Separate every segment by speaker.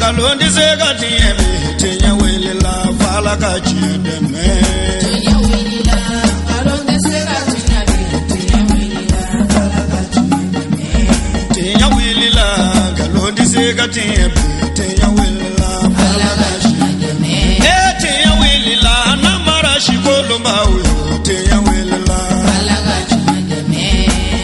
Speaker 1: Nkalon tɛ se ka tiɲɛ bi, tiɲɛ wulila f'Ala ka tiɲɛ dɛmɛ.
Speaker 2: Tiɲɛ wulila, nkalon tɛ se ka tiɲɛ bi, tiɲɛ wulila, Ala ka tiɲɛ dɛmɛ.
Speaker 1: Tiɲɛ wulila, nkalon tɛ se ka tiɲɛ bi, tiɲɛ wulila
Speaker 2: Ala
Speaker 1: f'Ala
Speaker 2: ka
Speaker 1: ka
Speaker 2: tiɲɛ dɛmɛ.
Speaker 1: E tiɲɛ wulila, namara sikolonbaw yo, tiɲɛ wulila.
Speaker 2: Ala ka tiɲɛ dɛmɛ.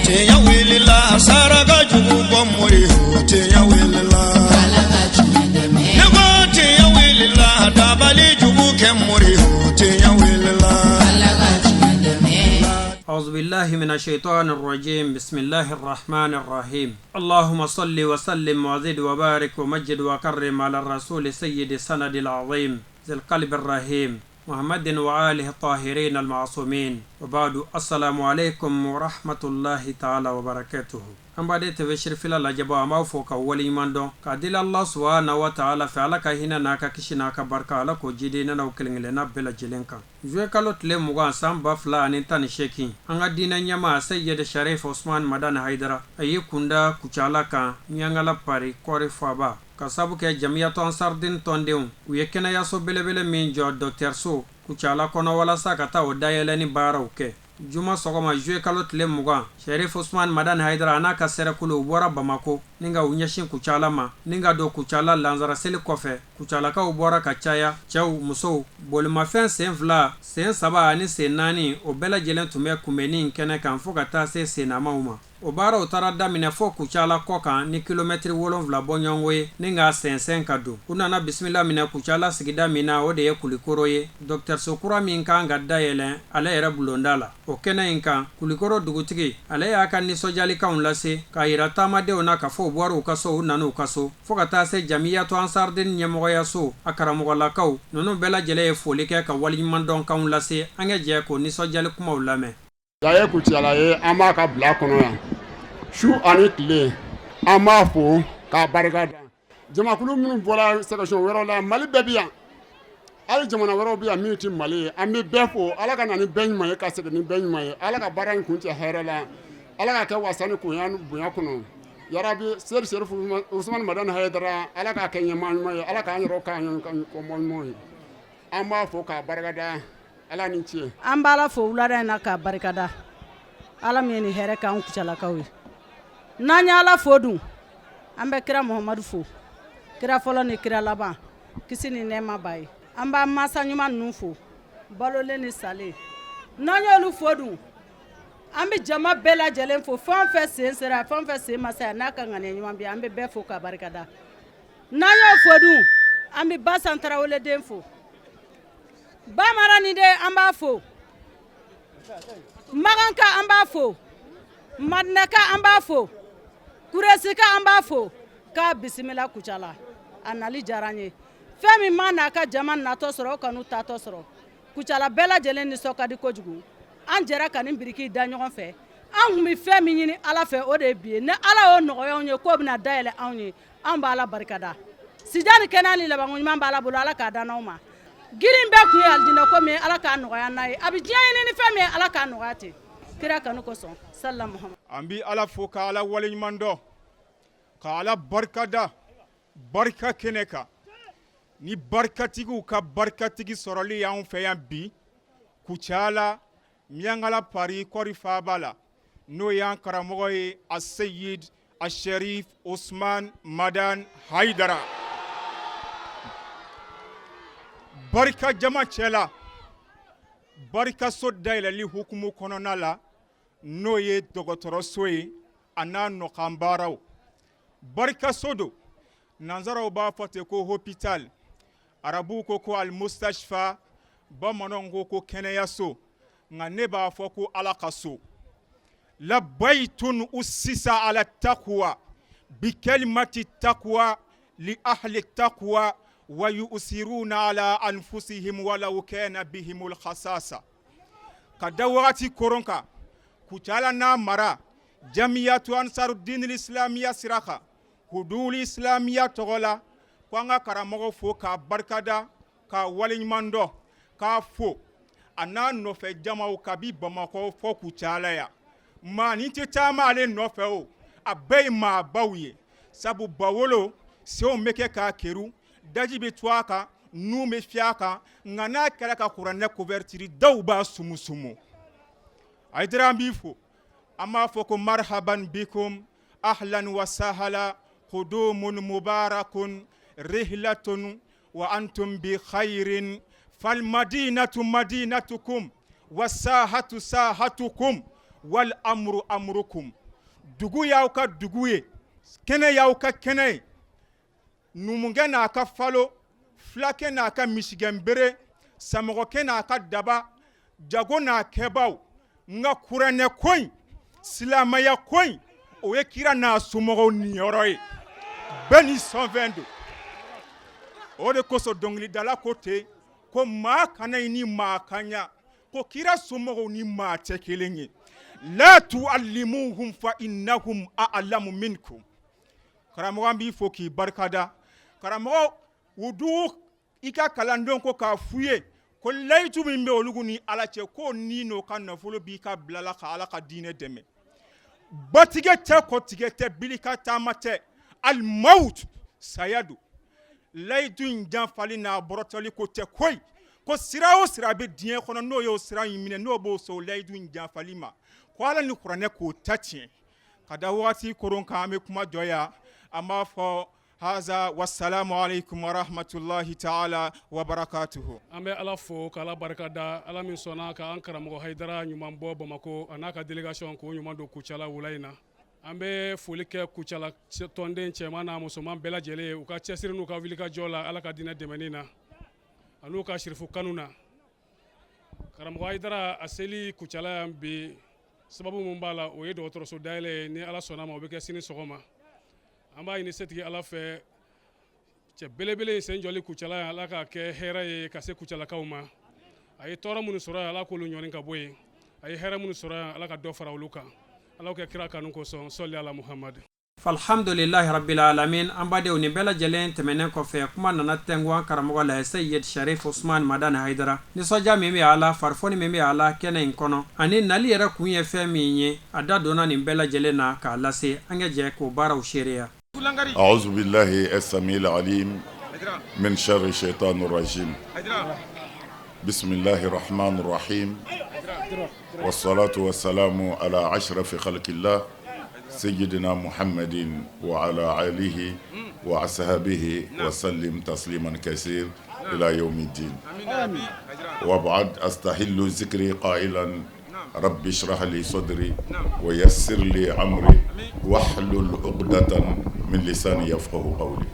Speaker 1: Tiɲɛ wulila, saraka jugu bɔ mori yo, tiɲɛ wulila.
Speaker 2: Ala ka tiɲɛ dɛmɛ.
Speaker 1: Ne ko tiɲɛ wulila, dabali jugu kɛ mori yo, tiɲɛ wulila.
Speaker 2: Ala ka tiɲɛ dɛmɛ.
Speaker 3: أعوذ بالله من الشيطان الرجيم بسم الله الرحمن الرحيم اللهم صل وسلم وزد وبارك ومجد وكرم على الرسول سيد السند العظيم ذي القلب الرحيم محمد وآله الطاهرين المعصومين وبعد السلام عليكم ورحمة الله تعالى وبركاته. An baden TV Sirifila lajɛbaw, an b'aw fo ka waleɲuman dɔn k'a deli Allah subahana wa taala fɛ, Ala ka hinɛ n'a ka kisi n'a ka barika, Ala k'o jidi ne n'aw kelen kelenna bɛɛ lajɛlen kan. Juillet kalo tile 20 san 2018, an ka diinɛ ɲɛmaa Seyid Sharif Osman Madani Hayidara, a y'i kunda Kucala kan, Miyankala Pari Kɔri Faba, ka sabu kɛ Jamiyatu Ansardin tɔndenw u ye kɛnɛyaso belebele min jɔ, dɔgɔtɔrɔso, Kucala kɔnɔ, walasa ka taa o dayɛlɛni baaraw kɛ juma sɔgɔma juillet kalo tile 20. Sharif Osman Madani Hayidara a n'a ka sɛrɛkulu, u bɔra Bamako ni ka u ɲɛsin Kucala ma ni ka don Kucala lansara seli kɔfɛ. Kucalakaw bɔra ka caya, cɛw, musow, bolimafɛn sen fila, sen saba ani sen naani, o bɛɛ lajɛlen tun bɛ kunbɛnni kɛnɛ kan fo ka taa se sennamaw ma. O baaraw taara daminɛ fo Kucala kɔ kan ni kilomɛtiri 7 bɔɲɔgɔnko ye ni k'a sɛnsɛn ka don. U nana bisimila minɛ Kucala sigida min na, o de ye Kulikoro ye, dɔgɔtɔrɔso kura min kan ka dayɛlɛn ale yɛrɛ bulonda la. O kɛnɛ in kan, Kulikoro dugutigi, ale y'a ka nisɔndiyalikanw lase k'a yira taamadenw na k'a fɔ u bɔra u ka so, u nana u ka so, fo ka taa se Jamiyatu Ansardin ɲɛmɔgɔyaso a karamɔgɔlakaw ninnu bɛɛ lajɛlen ye foli kɛ ka waleɲumandɔnkanw lase. An ka jɛ k'o nisɔndiyali kumaw lamɛn.
Speaker 4: A ye Kucala ye, an b'a ka bila kɔnɔ yan su ani tile, an b'a fo k'a barika da. Jamakulu minnu bɔra section wɛrɛw la, Mali bɛɛ bɛ yan, hali jamana wɛrɛw bɛ yan min tɛ Mali ye, an bɛ bɛɛ fo. Ala ka na ni bɛɛ ɲuman ye, ka segin ni bɛɛ ɲuman ye. Ala ka baara in kuncɛ hɛrɛ la, Ala ka kɛ wasa ni bonya kɔnɔ. Yarabi Seyidi Serifu Usumani Madani Hayidara, Ala k'a kɛ ɲɛmaa ɲuman ye, Ala k'an yɛrɛw k'an kɔmɔgɔ ɲumanw ye. An b'a fo k'a barikada. Ala ni ce.
Speaker 5: An b'a fo wulada in na k'a barikada, Ala min ye nin hɛrɛ k'an Kucalakaw ye. N'an ye Ala fo dun, an bɛ kira Muhamadu fo, kira fɔlɔ ni kira laban, kisi ni nɛɛma b'a ye. An b'an mansa ɲuman ninnu fo, balolen ni salen. N'an y'olu fo dun, an bɛ jama bɛɛ lajɛlen fo, fɛn o fɛn sen sera, fɛn o fɛn sen ma se, n'a ka ŋaniya ɲuman bi, an bɛ bɛɛ fo k'a barikada. N'an y'o fo dun, an bɛ Basan Tarawele den fo, Bamanan den, an b'a fo, Makanka, an b'a fo, Madinɛka, an b'a fo, Kuresika, an b'a fo k'a bisimila Kucala. A nali diyara an ye. Fɛn min ma n'a ka jama natɔ sɔrɔ, o kanu taatɔ sɔrɔ. Kucala bɛɛ lajɛlen nisɔn ka di kojugu. An jɛra ka nin biriki da ɲɔgɔn fɛ. An tun bɛ fɛn min ɲini Ala fɛ, o de ye bi ye. Ni Ala y'o nɔgɔya anw ye k'o bɛna dayɛlɛ anw ye, anw b'a la barikada. Sija ni kɛnɛya ni labanko ɲuman b'a la bolo, Ala k'a d'an aw ma. Girin bɛɛ kun ye alijinɛ ko min ye, Ala k'a nɔgɔya n'a ye. A bɛ diɲɛ ɲini ni fɛn min ye, Ala k'a nɔgɔya ten kira kanu kosɔn, salila Muhamadu.
Speaker 6: An bɛ Ala fo ka Ala waleɲuman dɔn, ka Ala barikada barika kɛnɛ kan ni barikatigiw ka barikatigi sɔrɔli y'anw fɛ yan bi Kucala, Miyankala Pari Kɔri Faaba la, n'o y'an karamɔgɔ ye, Aseyid Asherif Osman Madan Hayidara. Barika jama cɛla, barikaso dayɛlɛli hukumu kɔnɔna la, n'o ye dɔgɔtɔrɔso ye a n'a nɔkan baaraw. Barikaso don, nansaraw b'a fɔ ten ko hôpital, arabuw ko ko almustashfa, bamananw ko ko kɛnɛyaso, nka ne b'a fɔ ko Ala ka so. Labayitun usisa ala takuwa bi kalimati takuwa li ahli takuwa wa yusiruna ala anfusihim walaw kana bihimul khasasa. Ka da wagati koron kan, Kucala n'a mara, Jamiyatu Ansarudinil Islamiya sira kan, Hudul Islamiya tɔgɔ la, ko an ka karamɔgɔ fo k'a barikada, k'a waleɲuman dɔn, k'a fo a n'a nɔfɛ jamaw kabi Bamakɔ fɔ Kucala yan. Maa ni tɛ taama ale nɔfɛ o, a bɛɛ ye maabaw ye, sabu Bawolo Senw bɛ kɛ k'a keru, daji bɛ tu a kan, nun bɛ fiyɛ a kan, nka n'a kɛra ka kuranɛ couverture daw b'a sumusumu. Hayidara, an b'i fo, an b'a fɔ ko marhaban bikum, ahlan wa sahala, qudumun mubarakun, rihlatun wa antum bi khairin, fal madinatu madinatukum wa sahatu sahatukum wal amru amrukum. Dugu y'aw ka dugu ye, kɛnɛ y'aw ka kɛnɛ ye. Numukɛ n'a ka falo, fulakɛ n'a ka misigɛnbere, samɔgɔkɛ n'a ka daba, jago n'a kɛbaw, nka kuranɛ ko in, silamɛya ko in, o ye kira n'a somɔgɔw niyɔrɔ ye. Bɛɛ ni sɔnfɛn don. O de kosɔn dɔnkilidala ko ten ko maa kana i ni maa kaɲa, ko kira somɔgɔw ni maa tɛ kelen ye. La tuallimuhum fa innahum a'lamu minkum. Karamɔgɔ, an b'i fo k'i barikada. Karamɔgɔ, u i ka kalandenw ko k'a f'u ye ko layitu min bɛ olu ni Ala cɛ, k'o ni n'o ka nafolo b'i ka bila la ka Ala ka diinɛ dɛmɛ. Batigɛ tɛ, kɔtigɛ tɛ, bilika taama tɛ, alimawut, saya don. Layidu in janfali n'a bɔrɔtɔli ko tɛ koyi. Ko sira o sira bɛ diɲɛ kɔnɔ, n'o y'o sira in minɛ, n'o b'o sɔn layidu in janfali ma, ko Ala ni kuranɛ k'o ta tiɲɛ. Ka da waati koron kan, an bɛ kuma jɔ yan. An b'a fɔ haza wasalamu aleykum warahmatulahi taala wabarakatuhu.
Speaker 7: An bɛ Ala fo k'Ala barika da, Ala min sɔnna ka an karamɔgɔ Hayidara ɲuman bɔ Bamakɔ, a n'a ka délégation k'o ɲuman don Kucala wula in na. An bɛ foli kɛ Kucala tɔnden cɛman n'a musoman bɛɛ lajɛlen ye, u ka cɛsiri n'u ka wulikajɔ la Ala ka diinɛ dɛmɛni na, an'u ka sirifu kanu na. Karamɔgɔ Hayidara a seli Kucala yan bi, sababu min b'a la, o ye dɔgɔtɔrɔso dayɛlɛ ye. Ni Ala sɔnna ma, o bɛ kɛ sini sɔgɔma. An b'a ɲini setigi Ala fɛ, cɛ belebele in sen jɔli Kucala yan, Ala k'a kɛ hɛrɛ ye ka se Kucalakaw ma. A ye tɔɔrɔ minnu sɔrɔ yan, Ala k'olu ɲɔni ka bɔ yen. A ye hɛrɛ minnu sɔrɔ yan, Ala ka dɔ fara olu kan. Ala kɛ kira kanu kosɔn. Sɔli ala Muhamadu.
Speaker 3: Alhamdulilahi rabbil alamin. An badenw, nin bɛɛ lajɛlen tɛmɛnen kɔfɛ, kuma nana tɛnku an karamɔgɔ la, Seyid Sharif Usman Madani Hayidara. Nisɔndiya min bɛ a la, farifoni min bɛ a la kɛnɛ in kɔnɔ, ani nali yɛrɛ kun ye fɛn min ye, a da donna nin bɛɛ lajɛlen na k'a lase. An ka jɛ k'o baaraw seereya.
Speaker 8: أعوذ بالله السميع العليم من شر الشيطان الرجيم بسم الله الرحمن الرحيم والصلاة والسلام على أشرف خلق الله سيدنا محمد وعلى آله وأصحابه وسلم تسليما كثير إلى يوم الدين وبعد أستهل ذكري قائلا رب اشرح لي صدري ويسر لي أمري واحلل عقدة من لساني يفقه قولي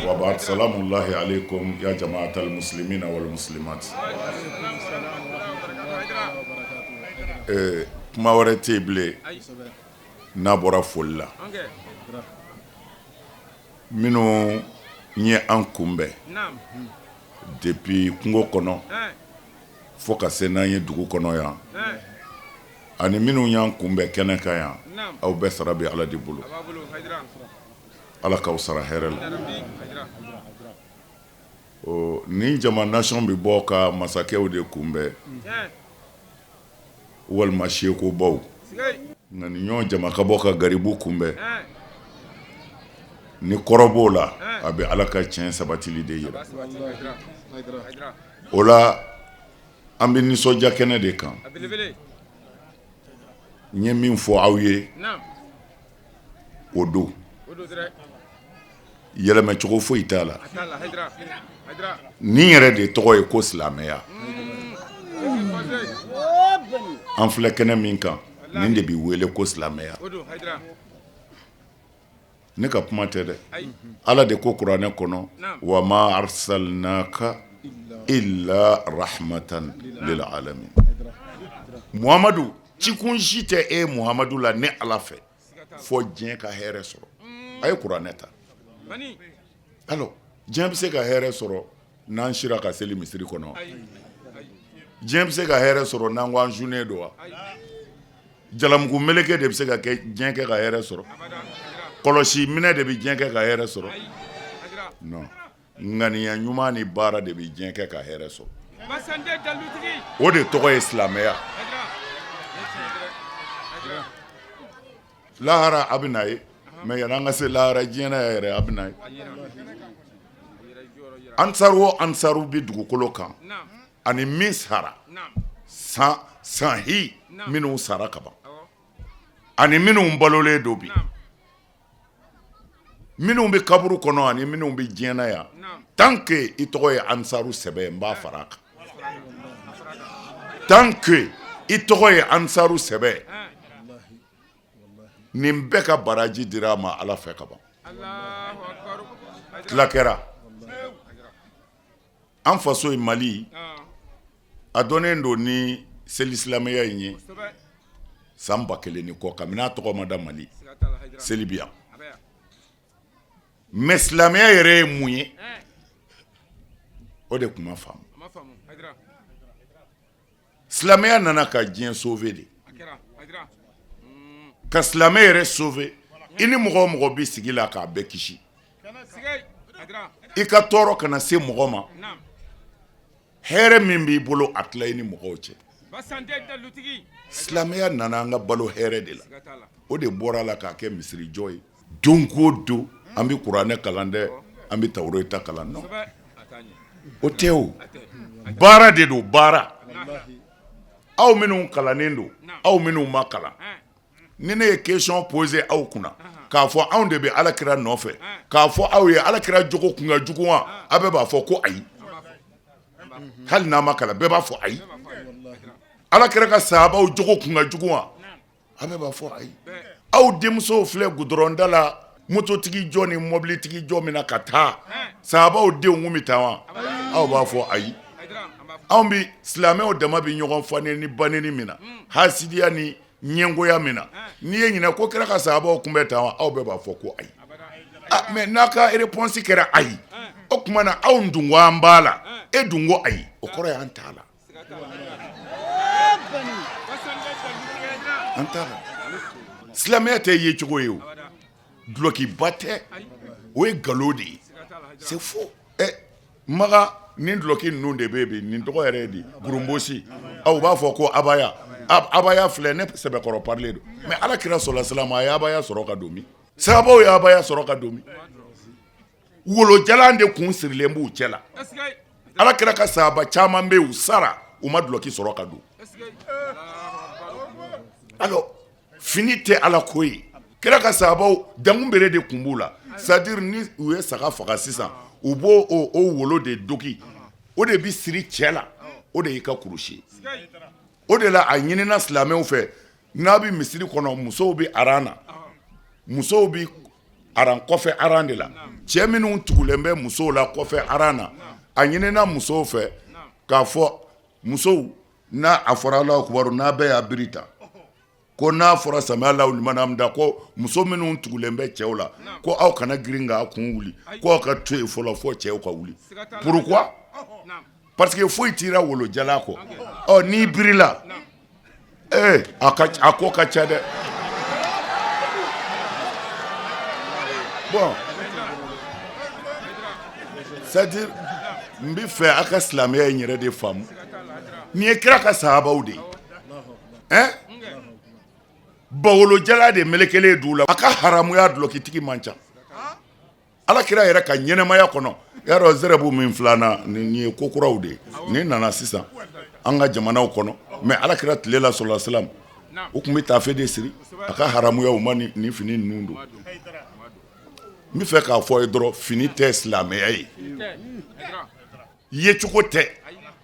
Speaker 8: وبعد سلام الله عليكم يا جماعة المسلمين والمسلمات. Kuma wɛrɛ tɛ yen bilen n'a bɔra foli la. Minnu ye an kunbɛn depuis kungo kɔnɔ fo ka se n'an ye dugu kɔnɔ yan, ani minnu y'an kunbɛn kɛnɛ kan yan, aw bɛɛ sara bɛ Ala de bolo. Ala k'aw sara hɛrɛ la. Ni jama nation bɛ bɔ ka masakɛw de kunbɛn walima sekobaw, nka ni ɲɔgɔn jama ka bɔ ka garibu kunbɛn, ni kɔrɔ b'o la, a bɛ Ala ka tiɲɛ sabatili de yira. O la, an bɛ nisɔndiya kɛnɛ de kan. N ye min fɔ aw ye, o don yɛlɛmacogo foyi t'a la. Nin yɛrɛ de tɔgɔ ye ko silamɛya. An filɛ kɛnɛ min kan, nin de bɛ wele ko silamɛya. Ne ka kuma tɛ dɛ, Ala de ko kuranɛ kɔnɔ: wa ma arsalnaka illa rahmatan lil alamin. Muhamadu, cikun si tɛ e Muhamadu la ne Ala fɛ fɔ diɲɛ ka hɛrɛ sɔrɔ. A ye kuranɛ ta. Alors, diɲɛ bɛ se ka hɛrɛ sɔrɔ n'an sira ka seli misiri kɔnɔ? Diɲɛ bɛ se ka hɛrɛ sɔrɔ n'an ko an sunnen don wa? Jalamugu meleke de bɛ se ka kɛ diɲɛ kɛ ka hɛrɛ sɔrɔ? Kɔlɔsi minɛ de bɛ diɲɛ kɛ ka hɛrɛ sɔrɔ? Non, ŋaniya ɲuman ni baara de bɛ diɲɛ kɛ ka hɛrɛ sɔrɔ. O de tɔgɔ ye silamɛya. Lahara, a bɛ na ye. Mais yanni an ka se lahara, diɲɛ na yɛrɛ, a bɛ na ye. Ansaru o ansaru bɛ dugukolo kan ani min sara san san hi, minnu sara ka ban ani minnu balolen don bi, minnu bɛ kaburu kɔnɔ ani minnu bɛ diɲɛ na yan, tant que i tɔgɔ ye ansaru sɛbɛ, n b'a fara a kan. Tant que i tɔgɔ ye ansaru sɛbɛ, nin bɛɛ ka baraji dira a ma Ala fɛ ka ban. Tila kɛra an faso ye Mali, a dɔnnen don ni seli silamɛya in ye san 1000 ni kɔ. Kabini a tɔgɔ ma da Mali, seli bi yan. Mais silamɛya yɛrɛ ye mun ye, o de tun ma faamu. Silamɛya nana ka diɲɛ sauver de, ka silamɛ yɛrɛ sauver. I ni mɔgɔ o mɔgɔ bɛ sigi la, k'a bɛɛ kisi i ka tɔɔrɔ kana se mɔgɔ ma. Hɛrɛ min b'i bolo, a tila i ni mɔgɔw cɛ. Silamɛya nana an ka balo hɛrɛ de la. O de bɔra la k'a kɛ misirijɔ ye. Don o don an bɛ kuranɛ kalan dɛ, an bɛ tawureta kalan. Non, o tɛ. O baara de don, baara. Aw minnu kalannen don, aw minnu ma kalan, ni ne ye question poser aw kunna k'a fɔ anw de bɛ alakira nɔfɛ, k'a fɔ aw ye alakira jogo kun ka jugu wa? Aw bɛɛ b'a fɔ ko ayi. Hali n'a ma kalan, bɛɛ b'a fɔ ayi. Alakira ka sahabaw jogo kun ka jugu wa? Aw bɛɛ b'a fɔ ayi. Aw denmusow filɛ gudɔrɔnda la, mototigi jɔ ni mɔbilitigi jɔ min na ka taa, sahabaw denw kun bɛ taa wa? Aw b'a fɔ ayi. Anw bɛ silamɛw dama bɛ ɲɔgɔn fa ni baneni min na, hasidiya ni ɲɛngoya min na, n'i ye ɲinɛ ko kira ka sahabaw kun bɛ taa wa? Aw bɛɛ b'a fɔ ko ayi. Mais n'a ka réponse kɛra ayi, o tuma na aw dun ko an b'a la, e dun ko ayi, o kɔrɔ ye an t'a la, an t'a la. Silamɛya tɛ ye cogo ye, o dulɔkiba tɛ, o ye nkalon de ye, c'est faux. Ɛ Maga, nin dulɔki ninnu de bɛ yen, nin tɔgɔ yɛrɛ ye di? Gurunbosi. Aw b'a fɔ ko abaya. Abaya filɛ, ne sɛbɛkɔrɔ parilen don, mais ala kira sɔrɔla silamɛ, a ye abaya sɔrɔ ka don min? Sahabaw ye abaya sɔrɔ ka don min? Wolojalan de kun sirilen b'u cɛ la. Ala kira ka sahaba caman bɛ yen, u sara, u ma dulɔki sɔrɔ ka don. Alors fini tɛ ala ko ye. Kira ka sahabaw, dankun bere de kun b'u la, c'est à dire ni u ye saga faga sisan, u b'o o wolo de dogi, o de bɛ siri cɛ la, o de y'i ka kurusi ye. O de la a ɲinina silamɛw fɛ, n'a bɛ misiri kɔnɔ, musow bɛ aran na, musow bɛ aran kɔfɛ aran de la, cɛ minnu tugulen bɛ musow la kɔfɛ aran na, a ɲinina musow fɛ k'a fɔ musow, n'a a fɔra Alahu akubaru, n'a bɛɛ y'a biri ta, ko n'a fɔra sami Alahu liman hamida, ko muso minnu tugulen bɛ cɛw la, ko aw kana girin k'a kun wuli, ko aw ka to yen fɔlɔ fo cɛw ka wuli. Pourquoi? Parce que foyi t'i ra wolojalan kɔ. Ɔ n'i birila, ee, a ka a ko ka ca dɛ. Bon, c'est à dire n bɛ fɛ a ka silamɛya in yɛrɛ de faamu. Nin ye kira ka sahabaw de ye, hein. Bawolojala de melekelen d'u la. A ka haramuya dulɔkitigi man ca ala kira yɛrɛ ka ɲɛnɛmaya kɔnɔ. Y'a dɔn, zɛrɛbu min filanan nin ye ko kuraw de ye nin nana sisan an ka jamanaw kɔnɔ. Mais ala kira tile la, sɔrɔla silam, u tun bɛ taafe de siri. A ka haramuya, u ma nin fini ninnu don. N bɛ fɛ k'a fɔ ye dɔrɔn, fini tɛ silamɛya ye, yecogo tɛ,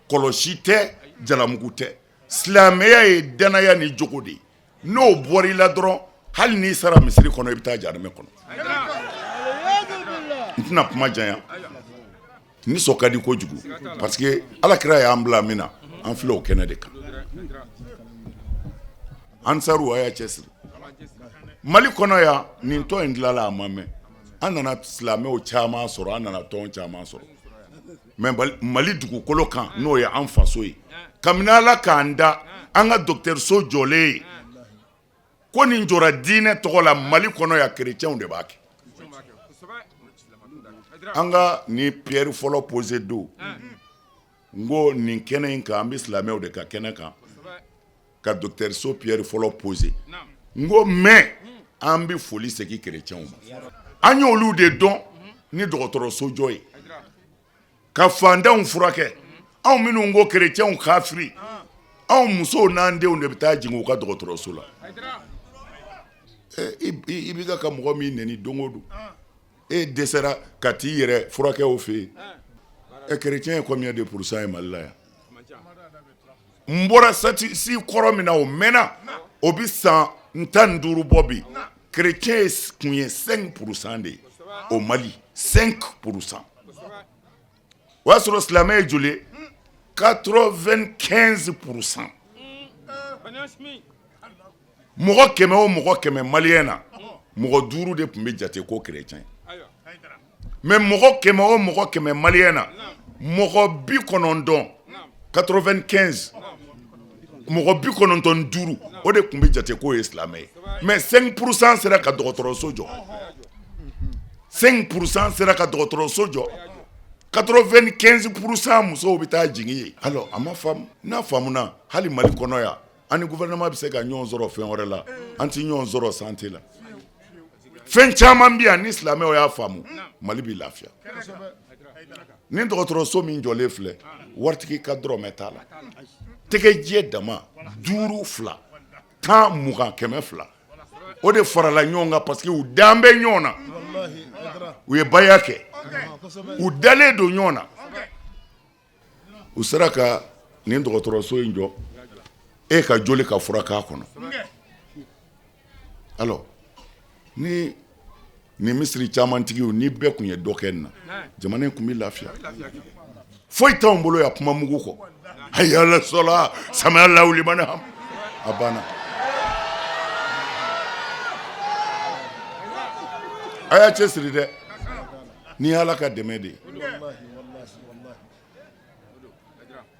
Speaker 8: kɔlɔsi tɛ, jalamugu tɛ. Silamɛya ye danaya ni jogo de ye. N'o bɔra i la dɔrɔn, hali n'i sara misiri kɔnɔ, i bɛ taa jahanamɛ kɔnɔ. N tɛna kuma janya. Nisɔn ka di kojugu parce que ala kira y'an bila min na, an filɛ o kɛnɛ de kan. Ansaru, a y'a cɛsiri. Mali kɔnɔ yan, nin tɔn in dilanla, a ma mɛn, an nana silamɛw caman sɔrɔ, an nana tɔn caman sɔrɔ. Mais Mali dugukolo kan, n'o ye an faso ye, kabini ala k'an da, an ka dɔgɔtɔrɔso jɔlen ye ko nin jɔra diinɛ tɔgɔ la Mali kɔnɔ yan, kerecɛnw de b'a kɛ. An ka ni pierre fɔlɔ posé don, n ko nin kɛnɛ in kan, an bɛ silamɛw de ka kɛnɛ kan ka dɔgɔtɔrɔso pierre fɔlɔ posé. N ko mais An bɛ foli segin kerecɛnw ma. An y'olu de dɔn ni dɔgɔtɔrɔsojɔ ye, ka fantanw furakɛ. Anw minnu ko kerecɛnw kafiri, anw musow n'an denw de bɛ taa jigin u ka dɔgɔtɔrɔso la. I bɛ ka mɔgɔ min neni don o don, e dɛsɛra ka t'i yɛrɛ furakɛ o fɛ yen. Ɛ, kerecɛn ye combien de pourcent ye Mali la yan? N bɔra statistique kɔrɔ min na, o mɛnna, o bɛ san 15 bɔ bi. Kerecɛn tun ye 5% de ye au Mali, 5%. O y'a sɔrɔ silamɛ ye joli ye? 95%. Mɔgɔ 100 o mɔgɔ 100 maliyɛn na, mɔgɔ 5 de tun bɛ jate ko kerecɛn. Mais mɔgɔ 100 o mɔgɔ 100 maliyɛn na, mɔgɔ 90, 95, mɔgɔ 95, o de tun bɛ jate k'o ye silamɛ ye. Mais 5% sera ka dɔgɔtɔrɔso jɔ, 5% sera ka dɔgɔtɔrɔso jɔ, 95% musow bɛ taa jigin yen. Alors a ma faamu. N'a faamuna, hali Mali kɔnɔ yan, an ni gouvernement bɛ se ka ɲɔgɔn sɔrɔ fɛn wɛrɛ la, an tɛ ɲɔgɔn sɔrɔ santé la. Fɛn caman bɛ yan, ni silamɛw y'a faamu, Mali bɛ lafiya. Ni dɔgɔtɔrɔso min jɔlen filɛ, waritigi ka dɔrɔmɛ t'a la. Tɛgɛjɛ dama 5 2 10 20 200, o de farala ɲɔgɔn kan parce que u dan bɛ ɲɔgɔn na, u ye baya kɛ, u dalen don ɲɔgɔn na, u sera ka nin dɔgɔtɔrɔso in jɔ, e ka joli ka furakɛ a kɔnɔ. Alors ni nin misiri caman tigiw, ni bɛɛ tun ye dɔ kɛ nin na, jamana in tun bɛ lafiya. Foyi t'anw bolo yan kuma mugu kɔ. Hayya ala sɔla sami Allahu liman ham, a banna. A y'a cɛ siri dɛ, n'i ye Ala ka dɛmɛ de ye.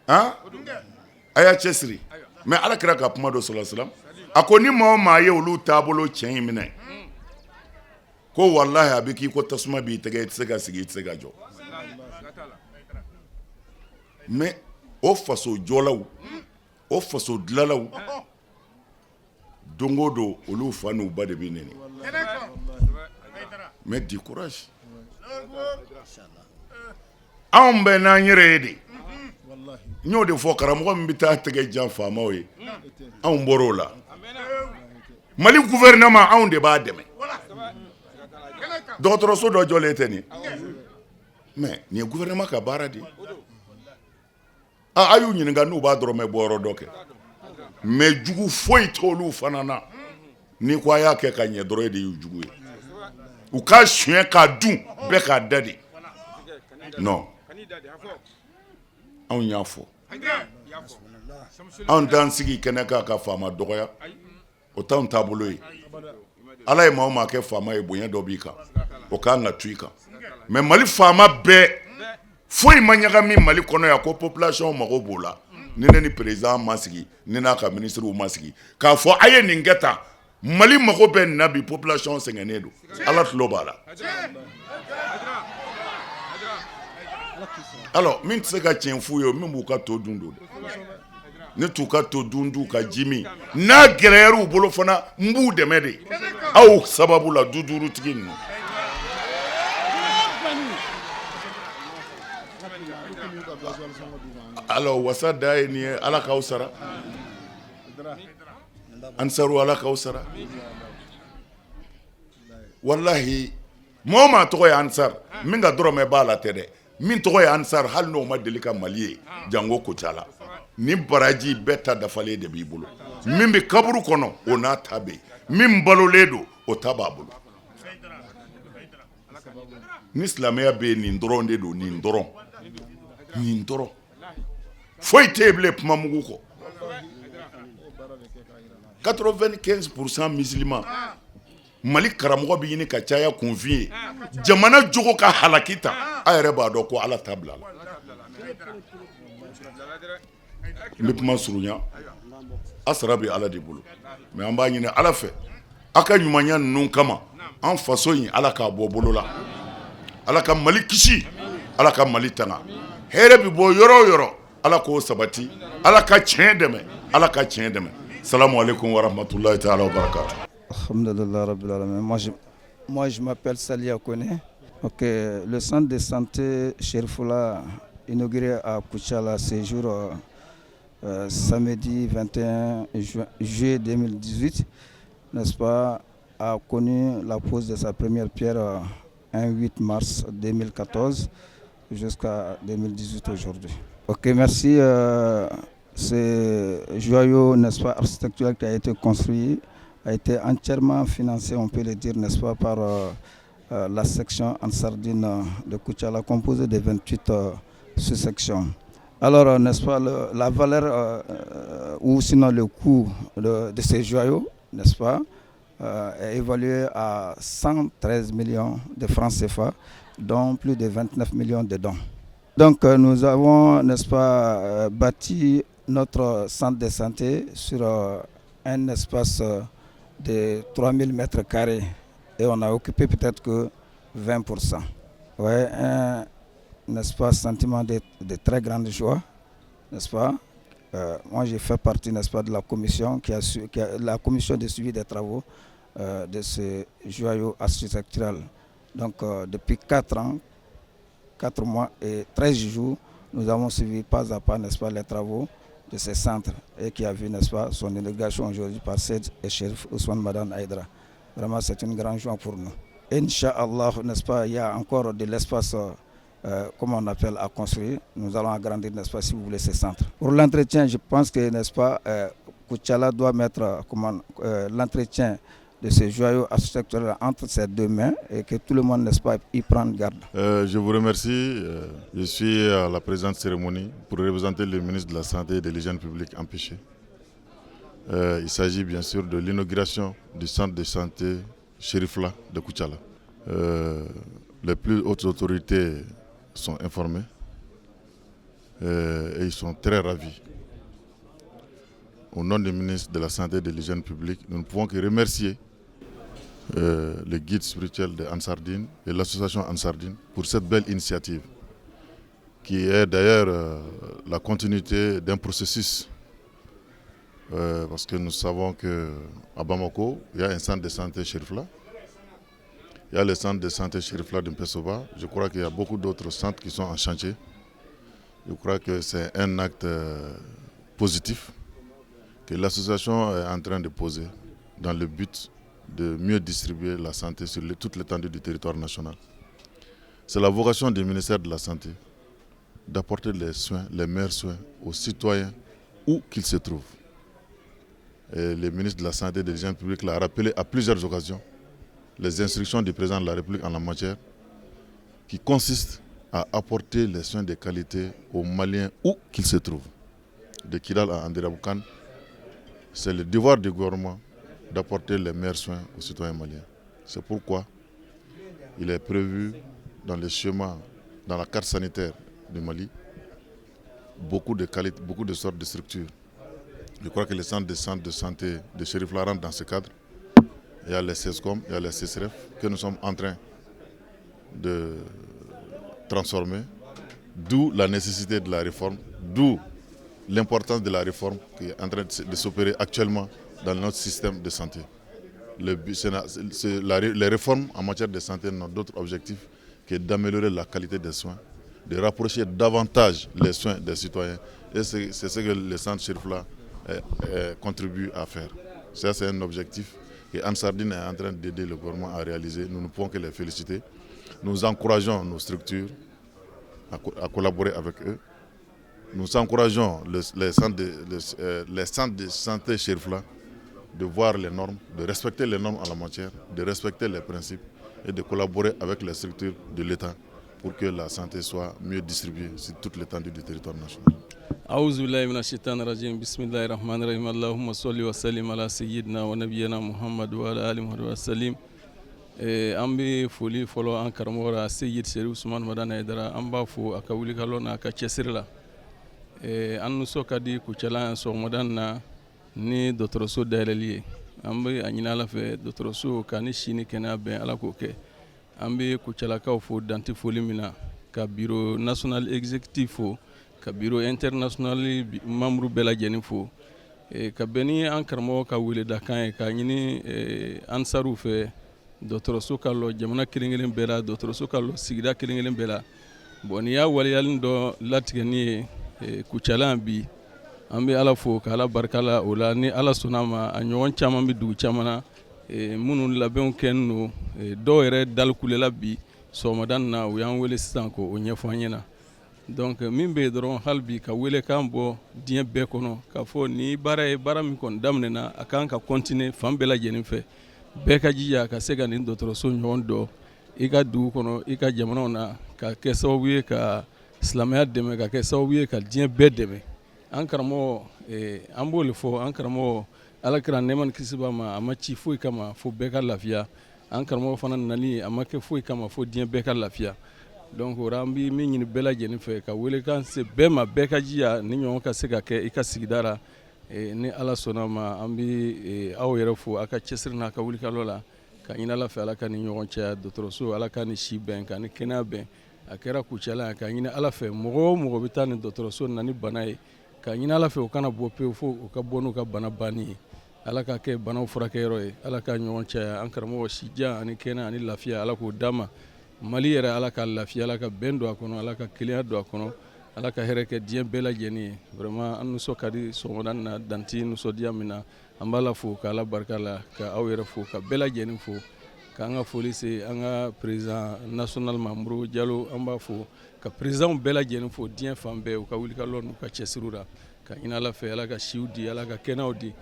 Speaker 8: Han, a y'a cɛ siri. Mais Ala kira ka kuma dɔ sɔrɔ salam, a ko ni maa o maa ye olu taabolo cɛ in minɛ, ko walahi a bɛ k'i ko tasuma b'i tɛgɛ, i tɛ se ka sigi, i tɛ se ka jɔ. Mais o faso jɔlaw, o faso dilalaw, don o don olu fa n'u ba de bɛ neni. Mais du courage, anw bɛ n'an yɛrɛ ye de. N y'o de fɔ, karamɔgɔ min bɛ taa tɛgɛ jan faamaw ye, anw bɔra o la. Mali gouvernement, anw de b'a dɛmɛ. Dɔgɔtɔrɔso dɔ jɔlen tɛ nin, mais nin ye gouvernement ka baara de ye. A y'u ɲininka n'u b'a dɔrɔmɛ bɔ yɔrɔ dɔ kɛ. Mais jugu foyi t'olu fana na. N'i ko a y'a kɛ ka ɲɛ dɔrɔn, e de y'u jugu ye. U k'a suɲɛ k'a dun, bɛɛ k'a da de. Non, anw y'a fɔ, anw t'an sigi kɛnɛ kan ka faama dɔgɔya, o t'anw taabolo ye. Ala ye maa o maa kɛ faama ye, bonya dɔ b'i kan, o kan ka to i kan. Mais Mali faama bɛɛ, foyi ma ɲagami Mali kɔnɔ yan ko population mago b'o la. Ni ne ni président ma sigi, ni n'a ka ministre ma sigi k'a fɔ a ye nin kɛ tan, Mali mago bɛ nin na bi, population sɛgɛnnen don, Ala tulo b'a la. Alors min tɛ se ka tiɲɛ f'u ye, min b'u ka to dun don dɛ. Ne t'u ka to dun, t'u ka ji min. N'a gɛlɛyara u bolo fana, n b'u dɛmɛ de aw sababu la, du duurutigi ninnu. Alors wasa da ye nin ye. Ala k'aw sara, ansaru, Ala k'aw sara. Walahi, maa o maa tɔgɔ ye ansar, min ka dɔrɔmɛ b'a la tɛ dɛ, min tɔgɔ ye ansar, hali n'o ma deli ka Mali ye, jango Kucala, ni baraji bɛɛ ta dafalen de b'i bolo. Min bɛ kaburu kɔnɔ, o n'a ta bɛ yen. Min balolen don, o ta b'a bolo. Ni silamɛya bɛ yen, nin dɔrɔn de don, nin dɔrɔn, nin dɔrɔn, foyi tɛ yen bilen kuma mugu kɔ. 95% musulman, Mali karamɔgɔ bɛ ɲini ka caya kunfin ye, jamana jogo ka halaki ta. A yɛrɛ b'a dɔn ko Ala ta bila la. N bɛ kuma surunya, a sara bɛ Ala de bolo. Mais an b'a ɲini Ala fɛ, a ka ɲumanya ninnu kama, an faso in, Ala k'a bɔ bolo la, Ala ka Mali kisi, Ala ka Mali tanga. Hɛrɛ bɛ bɔ yɔrɔ o yɔrɔ, Ala k'o sabati, Ala ka tiɲɛ dɛmɛ, Ala ka tiɲɛ dɛmɛ. Salamu aleykum warahmatulahi taala wabarakatu.
Speaker 9: Alhamdulillah Rabbil Alamin. Moi, je m'appelle Salia Kone. Ok, le centre de santé Chérifoula, inauguré à Koutiala ce jour, samedi 21 juillet 2018, n'est-ce pas, a connu la pose de sa première pierre 1 8 mars 2014 jusqu'à 2018 aujourd'hui. Ok, merci. Ce joyau, n'est-ce pas, architectural qui a été construit a été entièrement financé, on peut le dire, n'est-ce pas, par la section Ansar Dine de Koutiala, composée de 28 sous-sections. Alors, n'est-ce pas, la valeur ou sinon le coût de ces joyaux, n'est-ce pas, est évalué à 113 millions de francs CFA, dont plus de 29 millions de dons. Donc, nous avons, n'est-ce pas, bâti notre centre de santé sur un espace de 3000 mètres carrés et on a occupé peut-être que 20%. Ouais, un, n'est-ce pas, sentiment de très grande joie, n'est-ce pas? Moi, j'ai fait partie, n'est-ce pas, de la commission qui a, su, qui a la commission de suivi des travaux de ce joyau architectural. Donc, depuis 4 ans, 4 mois et 13 jours, nous avons suivi pas à pas, n'est-ce pas, les travaux de ce centre et qui a vu, n'est-ce pas, son inauguration aujourd'hui par Seyd Chérif Ousmane Madani Haïdara. Vraiment, c'est une grande joie pour nous. Inch'Allah, n'est-ce pas, il y a encore de l'espace, comment on appelle, à construire. Nous allons agrandir, n'est-ce pas, si vous voulez, ce centre. Pour l'entretien, je pense que, n'est-ce pas, Koutiala doit mettre comment, l'entretien de ce joyau architectural entre ses deux mains et que tout le monde, n'est-ce pas, y prenne garde.
Speaker 10: Je vous remercie. Je suis à la présente cérémonie pour représenter le ministre de la Santé et de l'Hygiène publique empêché. Il s'agit bien sûr de l'inauguration du centre de santé Chérifla de Koutiala. Les plus hautes autorités sont informées et ils sont très ravis. Au nom du ministre de la Santé et de l'Hygiène publique, nous ne pouvons que remercier le guide spirituel de Ansar Dine et l'association Ansar Dine pour cette belle initiative, qui est d'ailleurs la continuité d'un processus. Parce que nous savons qu'à Bamako, il y a un centre de santé Chérifla. Il y a le centre de santé Chérifla de Mpesoba. Je crois qu'il y a beaucoup d'autres centres qui sont en chantier. Je crois que c'est un acte positif que l'association est en train de poser dans le but de mieux distribuer la santé sur toute l'étendue du territoire national. C'est la vocation du ministère de la Santé d'apporter les soins, les meilleurs soins aux citoyens où qu'ils se trouvent. Et le ministre de la Santé et de l'Hygiène publique l'a rappelé à plusieurs occasions, les instructions du président de la République en la matière, qui consistent à apporter les soins de qualité aux Maliens où qu'ils se trouvent. De Kidal à Anderamboukane, c'est le devoir du gouvernement d'apporter les meilleurs soins aux citoyens maliens. C'est pourquoi il est prévu dans le schéma, dans la carte sanitaire du Mali, beaucoup de qualités, beaucoup de sortes de structures. Je crois que les centres de santé de Chérifla rentrent dans ce cadre. Il y a les CSCOM, il y a les CSRéf que nous sommes en train de transformer, d'où la nécessité de la réforme, d'où l'importance de la réforme qui est en train de s'opérer actuellement dans notre système de santé. Les réformes en matière de santé n'ont d'autre objectif que d'améliorer la qualité des soins, de rapprocher davantage les soins des citoyens. Et c'est ce que le centre Chérifla contribue à faire. Ça, c'est un objectif que Ansar Dine est en train d'aider le gouvernement à réaliser. Nous ne pouvons que les féliciter. Nous encourageons nos structures à collaborer avec eux. Nous encourageons les centres de santé Chérifla de voir les normes, de respecter les normes en la matière, de respecter les principes et de collaborer avec les structures de l'État pour que la santé soit mieux distribuée sur toute l'étendue du territoire national.
Speaker 11: أعوذ بالله من الشيطان الرجيم بسم الله الرحمن الرحيم اللهم صل وسلم على سيدنا ونبينا محمد وعلى آله وسلم. An bɛ foli fɔlɔ an karamɔgɔ la Seyid Chérif Ousmane Madani Haïdara. An b'a fo a ka wulikajɔ n'a ka cɛsiri la. An nisɔn ka di Kucala yan sɔgɔmada in na ni dɔgɔtɔrɔso dayɛlɛli ye. An bɛ a ɲini Ala fɛ, dɔgɔtɔrɔso ka ni si ni kɛnɛya bɛn, Ala k'o kɛ. An bɛ Kucalakaw fo danti foli min na, ka bureau national exécutif fo, ka bureau international membre bɛɛ lajɛlen fo. Ka bɛn ni an karamɔgɔ ka weledakan ye k'a ɲini ansariw fɛ dɔgɔtɔrɔso ka lɔ jamana kelen-kelen bɛɛ la, dɔgɔtɔrɔso ka lɔ sigida kelen-kelen bɛɛ la. Bon nin y'a waleyali dɔ latigɛni ye Kucala yan bi. An bɛ Ala fo ka Ala barika la o la, ni Ala sɔnna a ma, a ɲɔgɔn caman bɛ dugu caman na minnu labɛnw kɛlen don. Dɔw yɛrɛ dalikulela bi sɔgɔmada in na, u y'an wele sisan k'o ɲɛfɔ an ɲɛna. Donc min bɛ yen dɔrɔn, hali bi ka welekan bɔ diɲɛ bɛɛ kɔnɔ k'a fɔ ni baara ye baara min kɔni daminɛna, a kan ka continuer fan bɛɛ lajɛlen fɛ. Bɛɛ ka jija ka se ka nin dɔgɔtɔrɔso ɲɔgɔn dɔ i ka dugu kɔnɔ, i ka jamanaw na, ka kɛ sababu ye ka silamɛya dɛmɛ, ka kɛ sababu ye ka diɲɛ bɛɛ dɛmɛ. An karamɔgɔ, an b'o de fɔ, an karamɔgɔ Alakira, nɛɛma ni kisi b'a ma, a ma ci foyi kama fo bɛɛ ka lafiya. An karamɔgɔ fana nali, a ma kɛ foyi kama fo diɲɛ bɛɛ ka lafiya. Donc o an bɛ min ɲini bɛɛ lajɛlen fɛ, ka welekan se bɛɛ ma, bɛɛ ka jija ni ɲɔgɔn ka se ka kɛ i ka sigida la. Ni Ala sɔnna ma, an bɛ aw yɛrɛ fo aw ka cɛsiri n'a ka wulikalɔ la, ka ɲini Ala fɛ, Ala ka ni ɲɔgɔn caya dɔgɔtɔrɔso, Ala ka ni si bɛn, ka ni kɛnɛya bɛn. A kɛra Kucala yan, ka ɲini Ala fɛ, mɔgɔ o mɔgɔ bɛ taa nin dɔgɔtɔrɔso na ni bana ye, ka ɲini Ala fɛ u kana bɔ pewu fo u ka bɔ n'u ka bana banni ye. Ala ka kɛ banaw furakɛyɔrɔ ye. Ala ka ɲɔgɔn caya. An karamɔgɔ, sijan ani kɛnɛ ani lafiya, Ala k'o d'a ma. Mali yɛrɛ, Ala ka lafiya, Ala ka bɛn don a kɔnɔ, Ala ka kelenya don a kɔnɔ, Ala ka hɛrɛ kɛ diɲɛ bɛɛ lajɛlen ye. Vraiment, an nisɔn ka di sɔgɔmada in na, danti nisɔndiya min na. An b'a la fo ka Ala barika la, ka aw yɛrɛ fo, ka bɛɛ lajɛlen fo, k'an ka foli se an ka président national ma, Modibo Jalo, an b'a fo, ka présidentw bɛɛ lajɛlen fo diɲɛ fan bɛɛ, u ka wulikalɔ n'u ka cɛsiriw la, ka ɲini Ala fɛ, Ala ka siw di, Ala ka kɛnɛyaw di.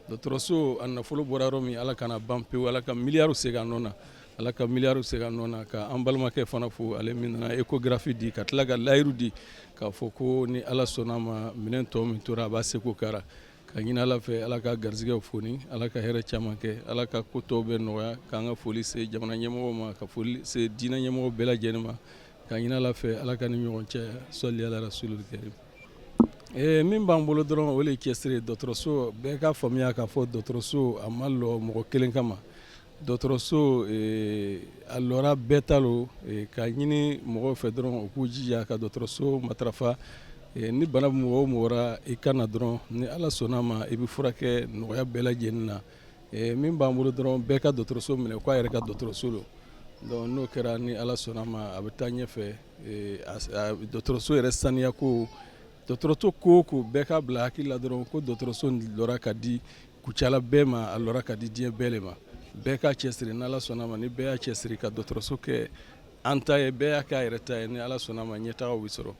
Speaker 11: Dɔgɔtɔrɔso a nafolo bɔra yɔrɔ min, Ala kana ban pewu, Ala ka miliyariw segin a nɔ na, Ala ka miliyariw segin a nɔ na. Ka an balimakɛ fana fo, ale min nana échographie di, ka tila ka layiru di k'a fɔ ko ni Ala sɔnna ma, minɛn tɔ min tora, a b'a seko kɛra. Ka ɲini Ala fɛ, Ala ka garisɛgɛw foni, Ala ka hɛrɛ caman kɛ, Ala ka ko tɔw bɛɛ nɔgɔya. K'an ka foli se jamana ɲɛmɔgɔw ma, ka foli se diinɛ ɲɛmɔgɔ bɛɛ lajɛlen ma, ka ɲini Ala fɛ, Ala ka ni ɲɔgɔn cɛ sɔli ala rasulil karim. Min b'an bolo dɔrɔn, o de ye cɛsiri. Dɔgɔtɔrɔso, bɛɛ ka faamuya k'a fɔ dɔgɔtɔrɔso a ma lɔ mɔgɔ kelen kama. Dɔgɔtɔrɔso a lɔra bɛɛ ta lo. Ka ɲini mɔgɔw fɛ dɔrɔn, u k'u jija ka dɔgɔtɔrɔso matarafa. Ni bana bɛ mɔgɔ o mɔgɔ ra, i ka na dɔrɔn, ni Ala sɔnna ma, i bɛ furakɛ nɔgɔya bɛɛ lajɛlen na. Min b'an bolo dɔrɔn, bɛɛ ka dɔgɔtɔrɔso minɛ k'a yɛrɛ ka dɔgɔtɔrɔso don. Donc n'o kɛra, ni Ala sɔnna ma, a bɛ taa ɲɛfɛ. Dɔgɔtɔrɔso yɛrɛ saniya ko, dɔgɔtɔrɔso ko o ko, bɛɛ ka bila hakili la dɔrɔn ko dɔgɔtɔrɔso lɔra ka di Kucala bɛɛ ma, a lɔra ka di diɲɛ bɛɛ de ma. Bɛɛ ka cɛsiri, ni Ala sɔnna ma, ni bɛɛ y'a cɛsiri ka dɔgɔtɔrɔso kɛ an ta ye, bɛɛ y'a kɛ a yɛrɛ ta ye, ni Ala sɔnna ma, ɲɛtagaw bɛ sɔrɔ.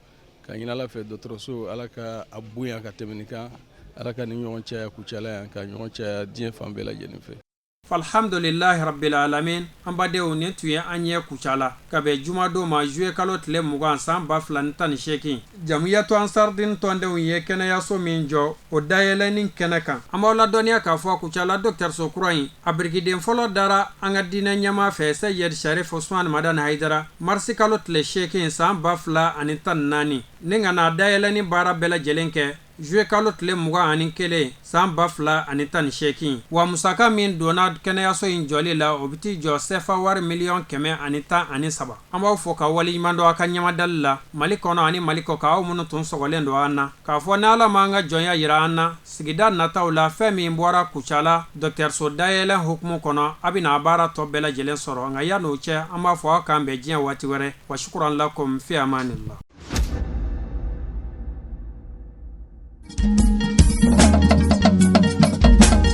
Speaker 11: Ka ɲini Ala fɛ, dɔgɔtɔrɔso, Ala ka a bonya ka tɛmɛ nin kan. Ala ka ni ɲɔgɔn caya Kucala yan, ka ɲɔgɔn caya diɲɛ fan bɛɛ lajɛlen fɛ.
Speaker 3: Alhamdulilahi rabbil alamin. An badenw, nin tun ye an ye Kucala ka bɛn jumadon ma, juillet kalo tile 20 san 2018. Jamiyatu Ansardine tɔndenw ye kɛnɛyaso min jɔ, o dayɛlɛnni kɛnɛ kan, an b'aw ladɔnniya k'a fɔ Kucala dɔgɔtɔrɔso kura in, a birikiden fɔlɔ dara an ka diinɛ ɲɛmaa fɛ, Seyid Sharif Usman Madani Hayidara, marisi kalo tile 8 san 2014, ni ka na dayɛlɛnni baara bɛɛ lajɛlen kɛ Juillet kalo tile 21 san 2018. Wa musaka min donna kɛnɛyaso in jɔli la, o bɛ t'i jɔ sɛfa wari miliyɔn 113. An b'aw fo ka waleɲuman dɔn aw ka ɲɛmadali la Mali kɔnɔ ani Mali kɔkan, aw minnu tun sɔgɔlen don an na, k'a fɔ ni Ala m'an ka jɔnya yira an na sigida nataw la, fɛn min bɔra Kucala dɔgɔtɔrɔso dayɛlɛn hukumu kɔnɔ, a bɛna a baara tɔ bɛɛ lajɛlen sɔrɔ. Nka yann'o cɛ, an b'a fɔ aw k'an bɛn diɲɛ waati wɛrɛ. Wa shukran lakum fi amanillah.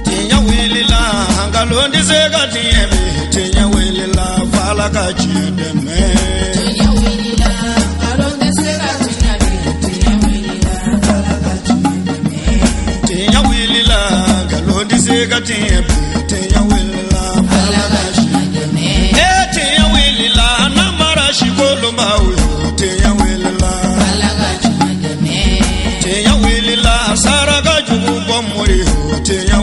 Speaker 1: Tiɲɛ wulila, nkalon tɛ se ka tiɲɛ bi. Tiɲɛ wulila, f'Ala ka tiɲɛ dɛmɛ.
Speaker 2: Tiɲɛ wulila, nkalon tɛ se ka tiɲɛ bi. Tiɲɛ wulila, Ala ka tiɲɛ dɛmɛ.
Speaker 1: Tiɲɛ wulila, nkalon tɛ se ka tiɲɛ bi. Tiɲɛ wulila,
Speaker 2: Ala ka tiɲɛ dɛmɛ.
Speaker 1: E tiɲɛ wulila, namara sikolonbaw yo. Tiɲɛ wulila,
Speaker 2: Ala ka tiɲɛ dɛmɛ.
Speaker 1: Tiɲɛ wulila, saraka jugu bɔ mori yo. Tiɲɛ